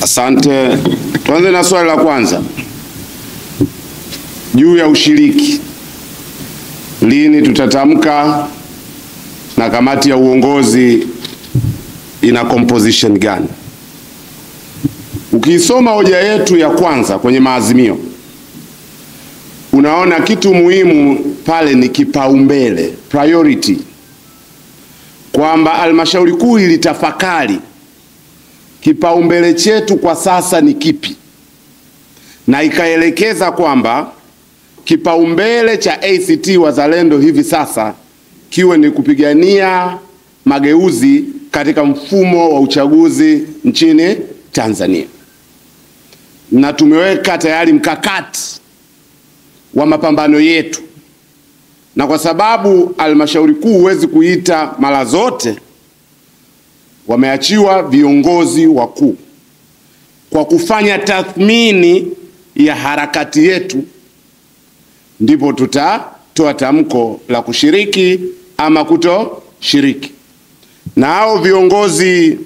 Asante. Tuanze na swali la kwanza juu ya ushiriki. Lini tutatamka na kamati ya uongozi ina composition gani? Ukisoma hoja yetu ya kwanza kwenye maazimio, unaona kitu muhimu pale ni kipaumbele, priority, kwamba halmashauri kuu ilitafakari kipaumbele chetu kwa sasa ni kipi, na ikaelekeza kwamba kipaumbele cha ACT Wazalendo hivi sasa kiwe ni kupigania mageuzi katika mfumo wa uchaguzi nchini Tanzania. Na tumeweka tayari mkakati wa mapambano yetu, na kwa sababu halmashauri kuu huwezi kuita mara zote, wameachiwa viongozi wakuu kwa kufanya tathmini ya harakati yetu, ndipo tutatoa tamko la kushiriki ama kutoshiriki. Na hao viongozi,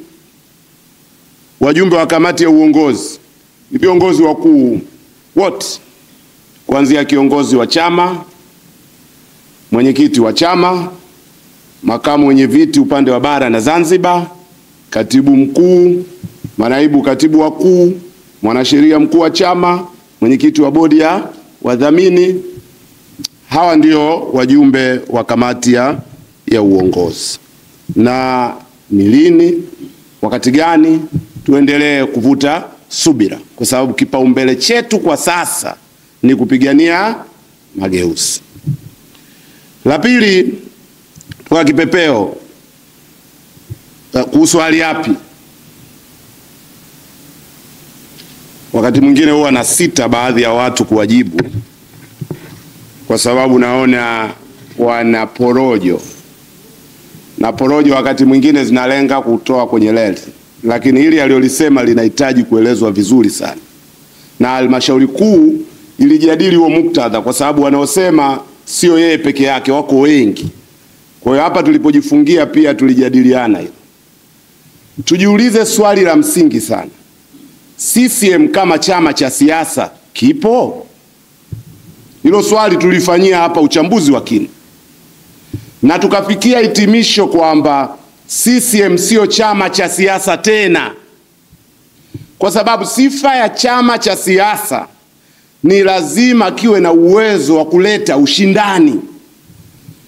wajumbe wa kamati ya uongozi, ni viongozi wakuu wote, kuanzia kiongozi wa chama, mwenyekiti wa chama, makamu mwenye viti upande wa bara na Zanzibar, katibu mkuu, manaibu katibu wakuu, mwanasheria mkuu wa chama, mwenyekiti wa bodi ya wadhamini. Hawa ndio wajumbe wa kamati ya uongozi. Na ni lini, wakati gani, tuendelee kuvuta subira, kwa sababu kipaumbele chetu kwa sasa ni kupigania mageuzi. La pili, kwa kipepeo kuhusu hali yapi, wakati mwingine huwa na sita baadhi ya watu kuwajibu, kwa sababu naona wana porojo, na porojo wakati mwingine zinalenga kutoa kwenye leli, lakini hili aliyolisema linahitaji kuelezwa vizuri sana. Na halmashauri kuu ilijadili huo muktadha, kwa sababu wanaosema sio yeye peke yake, wako wengi. Kwa hiyo hapa tulipojifungia pia tulijadiliana hilo. Tujiulize swali la msingi sana. CCM kama chama cha siasa kipo? Hilo swali tulifanyia hapa uchambuzi wa kina, na tukafikia hitimisho kwamba CCM sio chama cha siasa tena. Kwa sababu sifa ya chama cha siasa ni lazima kiwe na uwezo wa kuleta ushindani.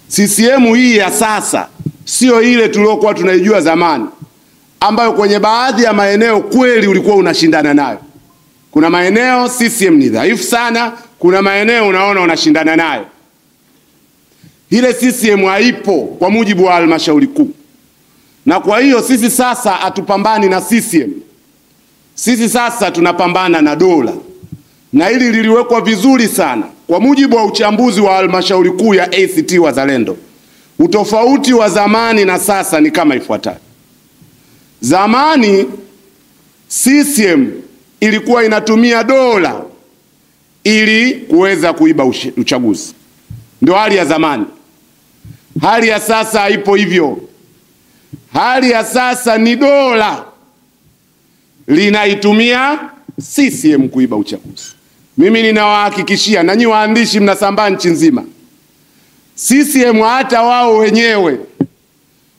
CCM hii ya sasa sio ile tuliokuwa tunaijua zamani, ambayo kwenye baadhi ya maeneo kweli ulikuwa unashindana nayo. Kuna maeneo CCM ni dhaifu sana, kuna maeneo unaona unashindana nayo. Ile CCM haipo kwa mujibu wa halmashauri kuu. Na kwa hiyo sisi sasa hatupambani na CCM. Sisi sasa tunapambana na dola. Na hili liliwekwa vizuri sana kwa mujibu wa uchambuzi wa halmashauri kuu ya ACT Wazalendo. Utofauti wa zamani na sasa ni kama ifuatavyo. Zamani CCM ilikuwa inatumia dola ili kuweza kuiba uchaguzi. Ndio hali ya zamani. Hali ya sasa haipo hivyo. Hali ya sasa ni dola linaitumia CCM kuiba uchaguzi. Mimi ninawahakikishia, na nyinyi waandishi mnasambaa nchi nzima, CCM hata wao wenyewe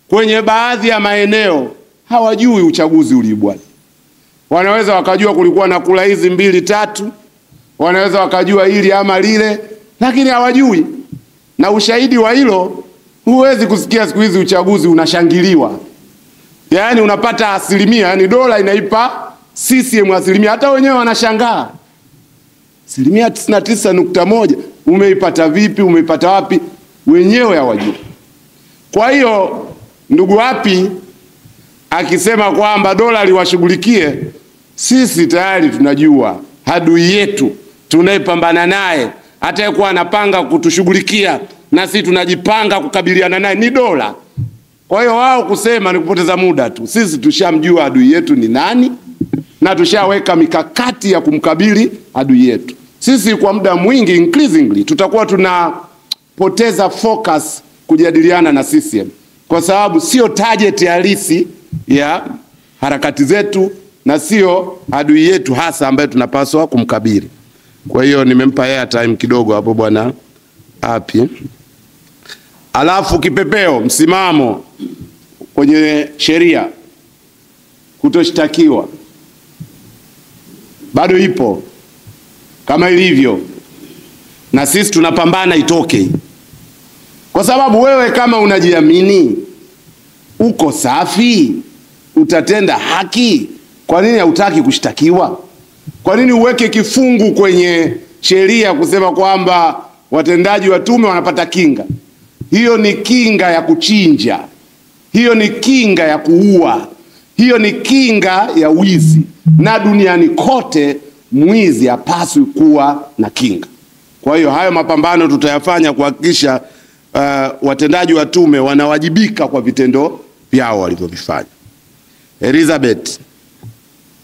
kwenye baadhi ya maeneo hawajui uchaguzi uliibwaje. Wanaweza wakajua kulikuwa na kula hizi 2 3, wanaweza wakajua hili ama lile, lakini hawajui. Na ushahidi wa hilo, huwezi kusikia siku hizi uchaguzi unashangiliwa. Yaani unapata asilimia, yani dola inaipa CCM asilimia, hata wenyewe wanashangaa. 99.1% umeipata vipi, umeipata wapi? Wenyewe hawajui. Kwa hiyo ndugu wapi akisema kwamba dola liwashughulikie, sisi tayari tunajua adui yetu tunayepambana naye, atayekuwa anapanga kutushughulikia na sisi tunajipanga kukabiliana naye ni dola. Kwa hiyo wao kusema ni kupoteza muda tu. Sisi tushamjua adui yetu ni nani na tushaweka mikakati ya kumkabili adui yetu. Sisi kwa muda mwingi increasingly tutakuwa tunapoteza focus kujadiliana na CCM, kwa sababu sio target halisi ya harakati zetu na sio adui yetu hasa ambaye tunapaswa kumkabili. Kwa hiyo nimempa airtime kidogo hapo bwana Hapi. Alafu kipepeo, msimamo kwenye sheria kutoshtakiwa bado ipo kama ilivyo, na sisi tunapambana itoke. Kwa sababu wewe kama unajiamini, uko safi, utatenda haki, kwa nini hautaki kushtakiwa? Kwa nini uweke kifungu kwenye sheria kusema kwamba watendaji wa tume wanapata kinga? Hiyo ni kinga ya kuchinja, hiyo ni kinga ya kuua, hiyo ni kinga ya wizi. Na duniani kote mwizi hapaswi kuwa na kinga. Kwa hiyo hayo mapambano tutayafanya kuhakikisha watendaji wa tume wanawajibika kwa vitendo vyao walivyovifanya. Elizabeth,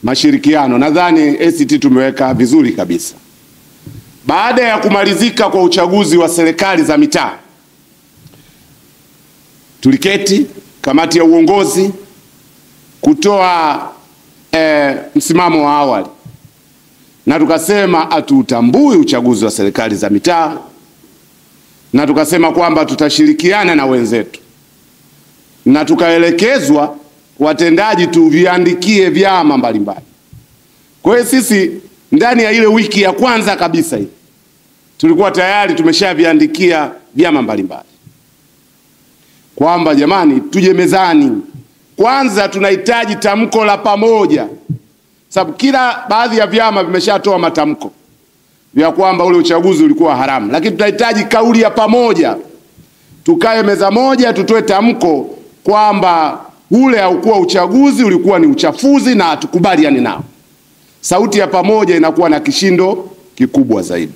mashirikiano nadhani ACT tumeweka vizuri kabisa. Baada ya kumalizika kwa uchaguzi wa serikali za mitaa, tuliketi kamati ya uongozi kutoa msimamo wa awali, na tukasema hatuutambui uchaguzi wa serikali za mitaa, na tukasema kwamba tutashirikiana na wenzetu, na tukaelekezwa watendaji tuviandikie vyama mbalimbali. Kwa hiyo sisi ndani ya ile wiki ya kwanza kabisa hii tulikuwa tayari tumeshaviandikia vyama mbalimbali kwamba jamani, tuje mezani. Kwanza tunahitaji tamko la pamoja, sababu kila baadhi ya vyama vimeshatoa matamko vya kwamba ule uchaguzi ulikuwa haramu, lakini tunahitaji kauli ya pamoja. Tukae meza moja, tutoe tamko kwamba ule haukuwa uchaguzi, ulikuwa ni uchafuzi na hatukubaliani nao. Sauti ya pamoja inakuwa na kishindo kikubwa zaidi.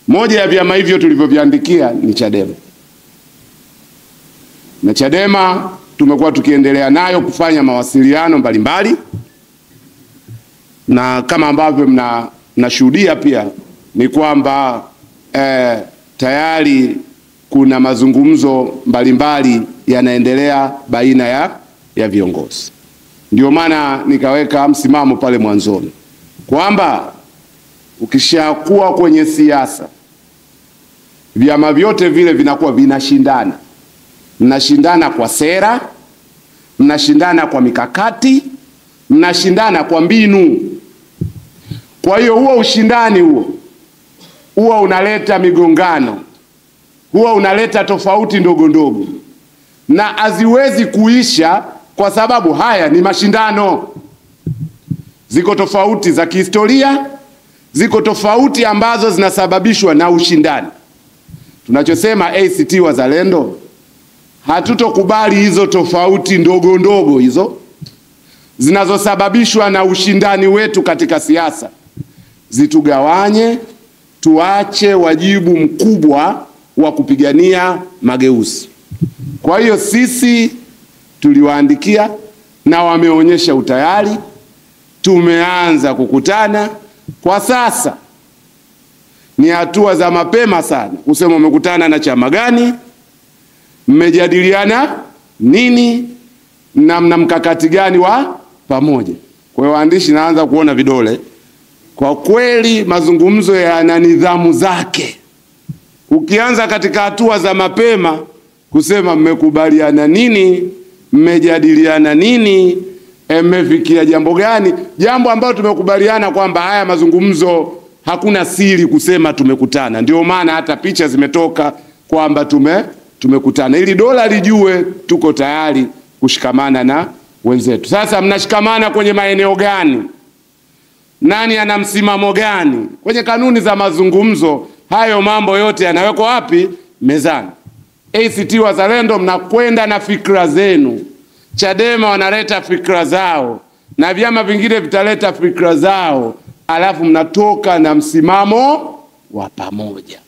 Moja ya vyama hivyo tulivyoviandikia ni Chadema. Na Chadema tumekuwa tukiendelea nayo kufanya mawasiliano mbalimbali, na kama ambavyo mnashuhudia pia ni kwamba tayari kuna mazungumzo mbalimbali yanaendelea baina ya viongozi. Ndio maana nikaweka msimamo pale mwanzoni kwamba ukishakuwa kwenye siasa, vyama vyote vile vinakuwa vinashindana. Mnashindana kwa sera, mnashindana kwa mikakati, mnashindana kwa mbinu. Kwa hiyo huo ushindani huo huwa unaleta migongano, huwa unaleta tofauti ndogo ndogo, na haziwezi kuisha kwa sababu haya ni mashindano. Ziko tofauti za kihistoria, ziko tofauti ambazo zinasababishwa na ushindani. Tunachosema ACT Wazalendo, hatutokubali hizo tofauti ndogo ndogo hizo zinazosababishwa na ushindani wetu katika siasa zitugawanye, tuache wajibu mkubwa wa kupigania mageuzi. Kwa hiyo sisi tuliwaandikia na wameonyesha utayari, tumeanza kukutana. Kwa sasa ni hatua za mapema sana kusema umekutana na chama gani, mmejadiliana nini, na mna mkakati gani wa pamoja. Kwa hiyo waandishi, naanza kuona vidole. Kwa kweli mazungumzo yana nidhamu zake. Ukianza katika hatua za mapema kusema mmekubaliana nini, mmejadiliana nini, mmefikia jambo gani, jambo ambalo tumekubaliana kwamba haya mazungumzo hakuna siri kusema tumekutana. Ndio maana hata picha zimetoka kwamba tumekutana, ili dola lijue tuko tayari kushikamana na wenzetu. Sasa mnashikamana kwenye maeneo gani? Nani ana msimamo gani? Kwenye kanuni za mazungumzo hayo mambo yote yanawekwa wapi? Mezani. ACT Wazalendo mnakwenda na fikra zenu, Chadema wanaleta fikra zao, na vyama vingine vitaleta fikra zao, alafu mnatoka na msimamo wa pamoja.